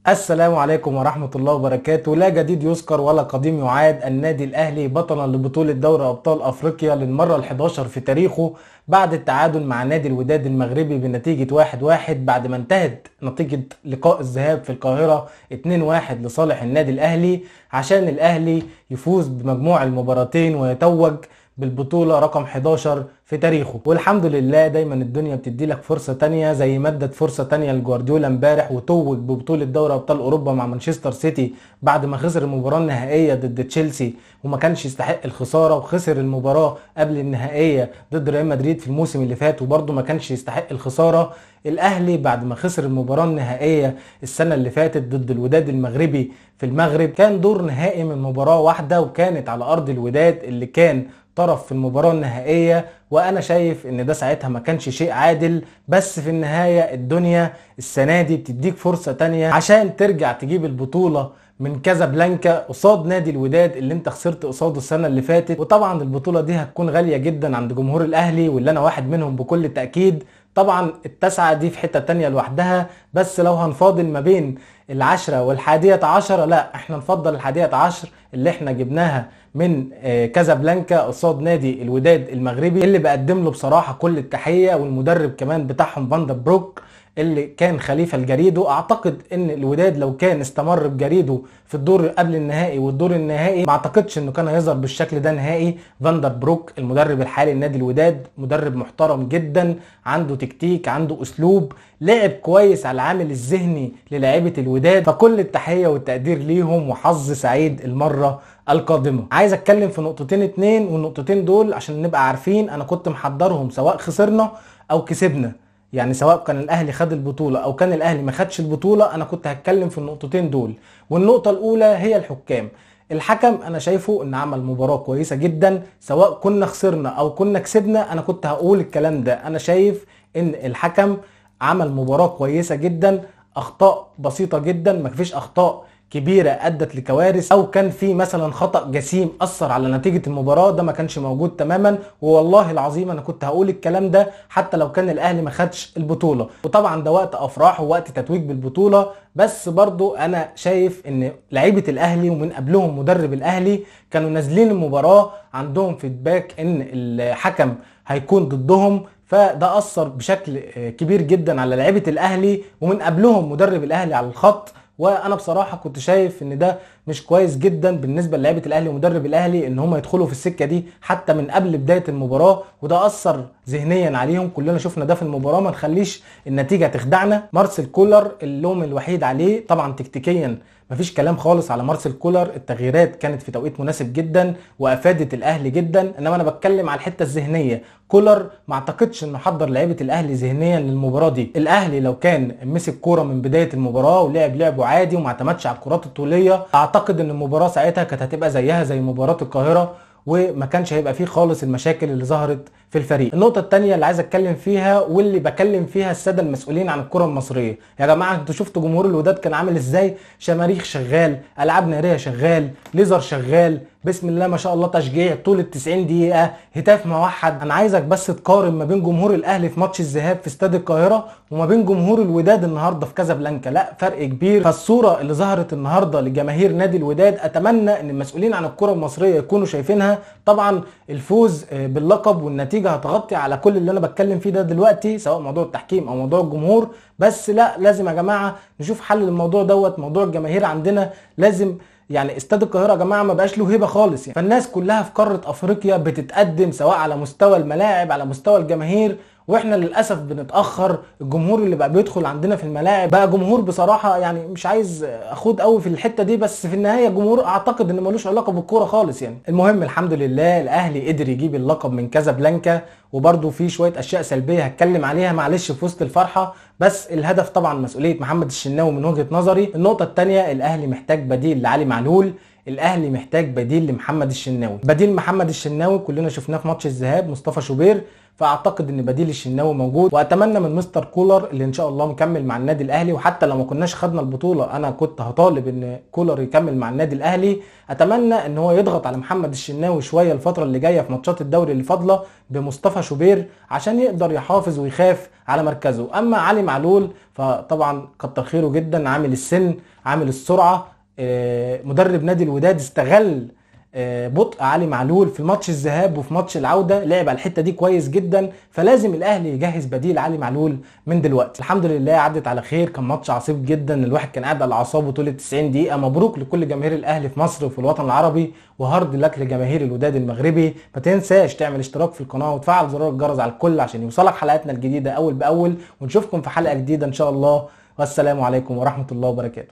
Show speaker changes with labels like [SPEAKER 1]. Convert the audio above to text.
[SPEAKER 1] السلام عليكم ورحمة الله وبركاته. لا جديد يذكر ولا قديم يعاد. النادي الأهلي بطلا لبطولة دوري أبطال أفريقيا للمرة ال11 في تاريخه بعد التعادل مع نادي الوداد المغربي بنتيجة 1-1 بعد ما انتهت نتيجة لقاء الذهاب في القاهرة 2-1 لصالح النادي الأهلي، عشان الأهلي يفوز بمجموع المباراتين ويتوج بالبطولة رقم 11 في تاريخه. والحمد لله دايما الدنيا بتدي لك فرصة تانية، زي ما ادت فرصة تانية لجوارديولا امبارح وتوج ببطولة دوري ابطال اوروبا مع مانشستر سيتي بعد ما خسر المباراة النهائية ضد تشيلسي وما كانش يستحق الخسارة، وخسر المباراة قبل النهائية ضد ريال مدريد في الموسم اللي فات وبرضه ما كانش يستحق الخسارة. الاهلي بعد ما خسر المباراة النهائية السنة اللي فاتت ضد الوداد المغربي في المغرب كان دور نهائي من مباراة واحدة، وكانت على ارض الوداد اللي كان طرف في المباراة النهائية، وانا شايف ان ده ساعتها ما كانش شيء عادل. بس في النهاية الدنيا السنة دي بتديك فرصة تانية عشان ترجع تجيب البطولة من كازابلانكا قصاد نادي الوداد اللي انت خسرت قصاده السنة اللي فاتت. وطبعا البطولة دي هتكون غالية جدا عند جمهور الاهلي واللي انا واحد منهم بكل تأكيد. طبعا التسعة دي في حتة تانية لوحدها، بس لو هنفاضل ما بين 10 وال11 لا احنا نفضل 11 اللي احنا جبناها من كازابلانكا قصاد نادي الوداد المغربي اللي بقدم له بصراحة كل التحية، والمدرب كمان بتاعهم فاندر بروك اللي كان خليفة لجريدو. اعتقد ان الوداد لو كان استمر بجريدو في الدور قبل النهائي والدور النهائي ما اعتقدش انه كان هيظهر بالشكل ده نهائي. فاندر بروك المدرب الحالي لنادي الوداد مدرب محترم جدا، عنده تكتيك، عنده اسلوب، لعب كويس على العامل الذهني للاعيبه الوداد، فكل التحية والتقدير ليهم وحظ سعيد المرة القادمة. عايز اتكلم في نقطتين اتنين، والنقطتين دول عشان نبقى عارفين انا كنت محضرهم سواء خسرنا او كسبنا، يعني سواء كان الاهلي خد البطولة او كان الاهلي ما خدش البطولة انا كنت هتكلم في النقطتين دول. والنقطة الاولى هي الحكام. الحكم انا شايفه ان عمل مباراة كويسة جدا، سواء كنا خسرنا او كنا كسبنا انا كنت هقول الكلام ده. انا شايف ان الحكم عمل مباراة كويسة جدا، اخطاء بسيطة جدا، ما فيش اخطاء كبيرة ادت لكوارث او كان في مثلا خطأ جسيم اثر على نتيجة المباراة، ده ما كانش موجود تماما. ووالله العظيم انا كنت هقول الكلام ده حتى لو كان الاهلي ما خدش البطولة، وطبعا ده وقت افراح ووقت تتويج بالبطولة، بس برضو انا شايف ان لعيبة الاهلي ومن قبلهم مدرب الاهلي كانوا نازلين المباراة عندهم فيدباك ان الحكم هيكون ضدهم، فده اثر بشكل كبير جدا على لعيبة الاهلي ومن قبلهم مدرب الاهلي على الخط. وانا بصراحة كنت شايف ان ده مش كويس جدا بالنسبة للاعيبه الاهلي ومدرب الاهلي ان هم يدخلوا في السكة دي حتى من قبل بداية المباراة، وده اثر ذهنيا عليهم. كلنا شفنا ده في المباراة، ما نخليش النتيجة تخدعنا. مارسيل كولر اللوم الوحيد عليه طبعا تكتيكيا مفيش كلام خالص على مارسيل كولر، التغييرات كانت في توقيت مناسب جدا وافادت الاهلي جدا، انما انا بتكلم على الحتة الذهنية. كولر ما اعتقدش انه حضر لعيبة الاهلي ذهنيا للمباراة دي. الاهلي لو كان مسك كورة من بداية المباراة ولعب لعبه عادي وما اعتمدش على الكرات الطوليه، اعتقد ان المباراة ساعتها كانت هتبقى زيها زي مباراة القاهرة وما كانش هيبقى فيه خالص المشاكل اللي ظهرت في الفريق. النقطة الثانية اللي عايز اتكلم فيها واللي بكلم فيها السادة المسؤولين عن الكرة المصرية، يا جماعة انتوا شفتوا جمهور الوداد كان عامل ازاي؟ شماريخ شغال، العاب نارية شغال، ليزر شغال، بسم الله ما شاء الله، تشجيع طول ال 90 دقيقة، هتاف موحد. انا عايزك بس تقارن ما بين جمهور الاهلي في ماتش الذهاب في استاد القاهرة وما بين جمهور الوداد النهارده في كازابلانكا، لا فرق كبير. فالصورة اللي ظهرت النهارده لجماهير نادي الوداد اتمنى ان المسؤولين عن الكرة المصرية يكونوا شايفينها. طبعا الفوز باللقب والنتيجة هتغطي على كل اللي انا بتكلم فيه ده دلوقتي، سواء موضوع التحكيم او موضوع الجمهور، بس لا لازم يا جماعة نشوف حل للموضوع دوت. موضوع الجماهير عندنا لازم، يعني استاد القاهرة يا جماعة ما بقاش له هيبة خالص يعني. فالناس كلها في قارة افريقيا بتتقدم سواء على مستوى الملاعب على مستوى الجماهير، واحنا للاسف بنتاخر. الجمهور اللي بقى بيدخل عندنا في الملاعب بقى جمهور بصراحة يعني مش عايز اخوض قوي في الحتة دي، بس في النهاية جمهور اعتقد ان ملوش علاقة بالكورة خالص يعني. المهم الحمد لله الاهلي قدر يجيب اللقب من كازابلانكا، وبرده في شوية اشياء سلبية هتكلم عليها معلش في وسط الفرحة، بس الهدف طبعا مسؤولية محمد الشناوي من وجهه نظري. النقطة الثانية، الاهلي محتاج بديل لعلي معلول، الاهلي محتاج بديل لمحمد الشناوي. بديل محمد الشناوي كلنا شفناه في ماتش الذهاب مصطفى شوبير، فاعتقد ان بديل الشناوي موجود. واتمنى من مستر كولر اللي ان شاء الله مكمل مع النادي الاهلي، وحتى لو ما كناش خدنا البطولة انا كنت هطالب ان كولر يكمل مع النادي الاهلي، اتمنى ان هو يضغط على محمد الشناوي شوية الفترة اللي جاية في ماتشات الدوري اللي فاضلة بمصطفى شوبير عشان يقدر يحافظ ويخاف على مركزه. اما علي معلول فطبعا كتر خيره جدا، عامل السن، عامل السرعة، مدرب نادي الوداد استغل بطء علي معلول في ماتش الذهاب وفي ماتش العودة، لعب على الحتة دي كويس جدا، فلازم الاهلي يجهز بديل علي معلول من دلوقتي. الحمد لله عدت على خير، كان ماتش عصيب جدا، الواحد كان قاعد على اعصابه طول 90 دقيقة. مبروك لكل جماهير الاهلي في مصر وفي الوطن العربي، وهارد لك لجماهير الوداد المغربي. ما تنساش تعمل اشتراك في القناة وتفعل زرار الجرس على الكل عشان يوصلك حلقاتنا الجديدة اول باول، ونشوفكم في حلقة جديدة ان شاء الله. والسلام عليكم ورحمة الله وبركاته.